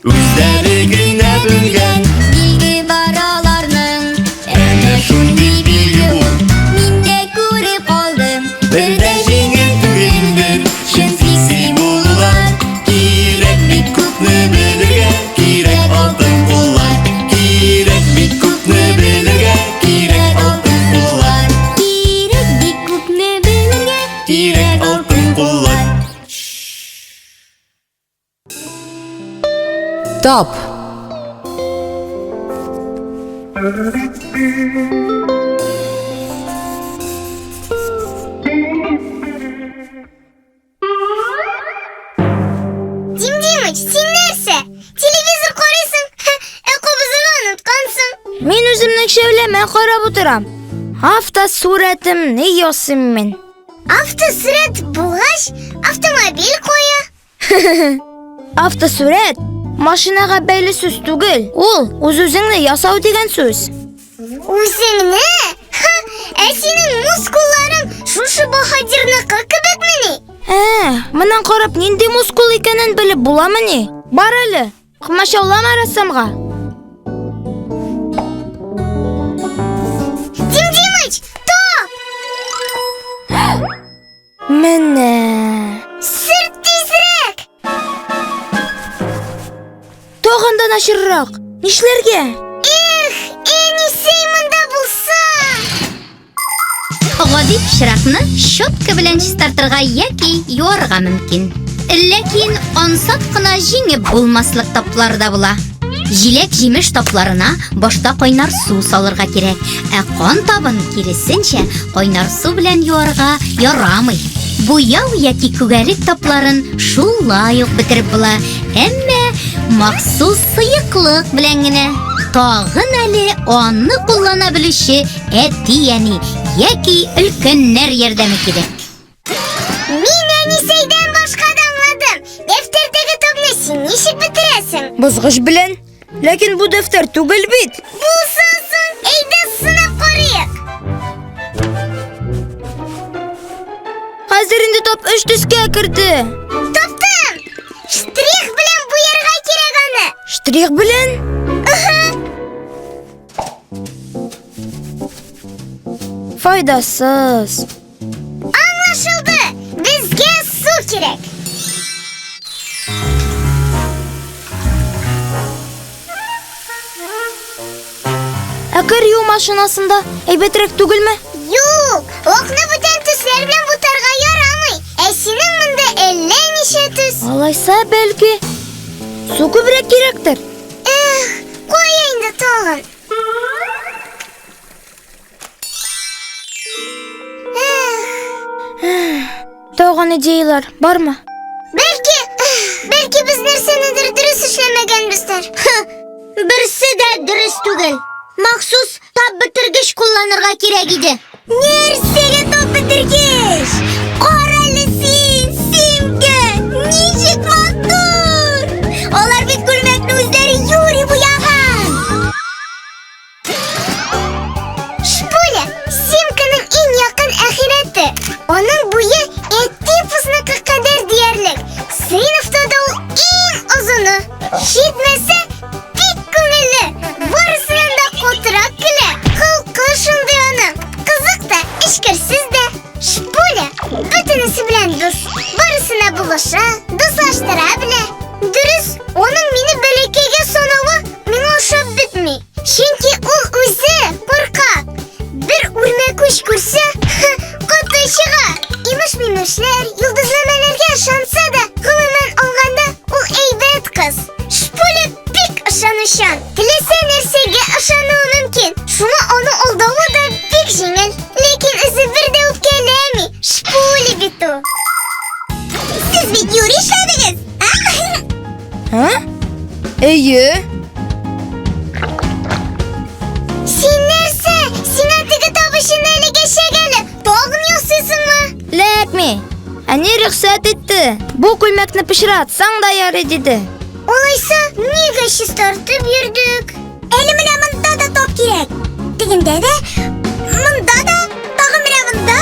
Үзләре генә белгән Билге бар аларның. Әнә шундый билге ул. Мин дә күреп алдым. Бер дә җиңел түгелдер чын фикси булулар. Кирәк бит күпне белергә, кирәк алтын куллар. Кирәк бит күпне белергә, кирәк алтын куллар. Кирәк бик күпне белергә, Кирәк алтын куллар. Тап. Дим Димыч, син нәрсә? Телевизор карыйсың, ә кабызырга оныткансың. Мин үземнең шәүләмә карап утырам. Автосурәтемне ясыйм мин. Автосурәт булгач, автомобиль кая? Автосурәт машинага бәйле сүз түгел. Ул үз-үзеңне ясау дигән сүз. Үзеңне? Ха, ә синең мускулларың шушы баһадирныкы кебекмени? Ә, моннан карап нинди мускул икәнен белеп буламыни? Бар әле, комачаулама рәссамга. Дим Димыч, топ! Менә. Сөрт тизрәк! Тагын да начаррак. Нишләргә? Эх, әнисе монда булса! Гади пычракны щетка белән чистартырга яки юарга мөмкин. Ләкин ансат кына җиңеп булмаслык таплар да була. Җиләк-җимеш тапларына башта кайнар су салырга кирәк, ә кан табын, киресенчә, кайнар су белән юарга ярамый. Буяу яки күгәрек тапларын шулай ук бетереп була, әмма махсус сыеклык белән генә. Тагын әле аны куллана белүче әти-әни яки өлкәннәр ярдәме кирәк. Мин әнисәйдән башка да аңладым. Дәфтәрдәге топны син ничек бетерәсең? Бозгыч белән. Ләкин бу дәфтәр түгел бит. Булса соң, әйдә сынап карыйк. Хәзер инде топ өч төскә керде. Таптым! Штрих белән буярга кирәк аны. Штрих белән? Файдасыз. Аңлашылды! Безгә су кирәк! Ә кер юу машинасында әйбәтрәк түгелме? Юк, лакны бүтән төсләр белән бутарга ярамый. Ә синең монда әллә ничә төс. Алайса, бәлки, су күбрәк кирәктер? Эх, кая инде тагын? Тагын идеялар бармы? Бәлки, бәлки без нәрсәнедер дөрес эшләмәгәнбездер. Берсе дә дөрес түгел. Махсус тап бетергеч кулланырга кирәк иде. Нәрсәгә тап бетергеч? Кара әле син, Симке! Ничек матур! Алар бит күлмәкне үзләре юри буяган. Шпуля, Симканың иң якын әхирәте. Аның буе Этипусныкы кадәр диярлек. Сыйныфта да ул иң озыны. Җитмәсә, бик күңелле. Барысынан да катырак көлә. Холкы шундый аның. Кызык та, эчкерсез дә. Шпуля бөтенесе белән дус. Барысына булыша, дуслаштыра белә. Дөрес, аның мине бәләкәйгә санавы миңа ошап бетми. Чөнки ул үзе куркак. Бер үрмәкүч күрсә, коты чыга. Имеш-мимешләр, йолдызнамәләргә ышанса да, гомумән алганда, ул әйбәт кыз. Шпуля бик ышанучан. Теләсә нәрсәгә ышануы мөмкин. Шуңа аны алдавы да бик җиңел. Ләкин үзе бер дә үпкәләми. Шпуля бит ул. Сез бит юри эшләдегез, а? А? Әйе. Син нәрсә? Сиңа теге табышын әлегә шәгәле. Тагын ясыйсыңмы? Ләкми. Әни рөхсәт итте. Бу күлмәкне пычратсаң да ярый диде. Алайса, нигә чистартып йөрдек? Әле менә монда да топ кирәк. Тегендә дә, монда да, тагын менә монда.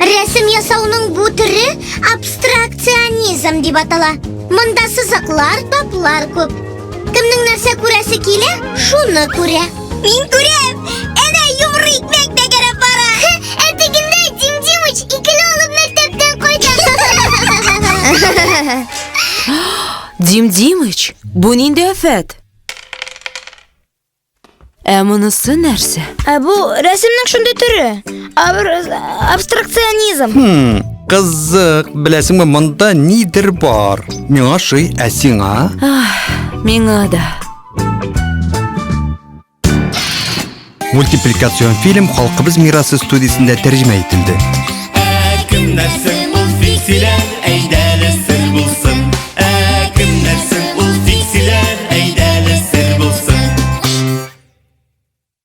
Рәсем ясауның бу төре абстракционизм дип атала. Монда сызыклар, таплар күп. Кемнең нәрсә күрәсе килә, шуны күрә. Мин күрәм! Әнә йомры икмәк тәгәрәп бара. Ә тегендә Дим Димыч икеле алып мәктәптән кайта. Дим Димыч, бу нинди афәт? Ә монысы нәрсә? Ә бу рәсемнең шундый төре. Абстракционизм. Хм, кызык, беләсеңме, монда нидер бар. Миңа ошый, ә сиңа? Миңа да. Мультипликацион фильм Халкыбыз мирасы студиясендә тәрҗемә ителде. Ә кемнәр соң ул фиксиләр?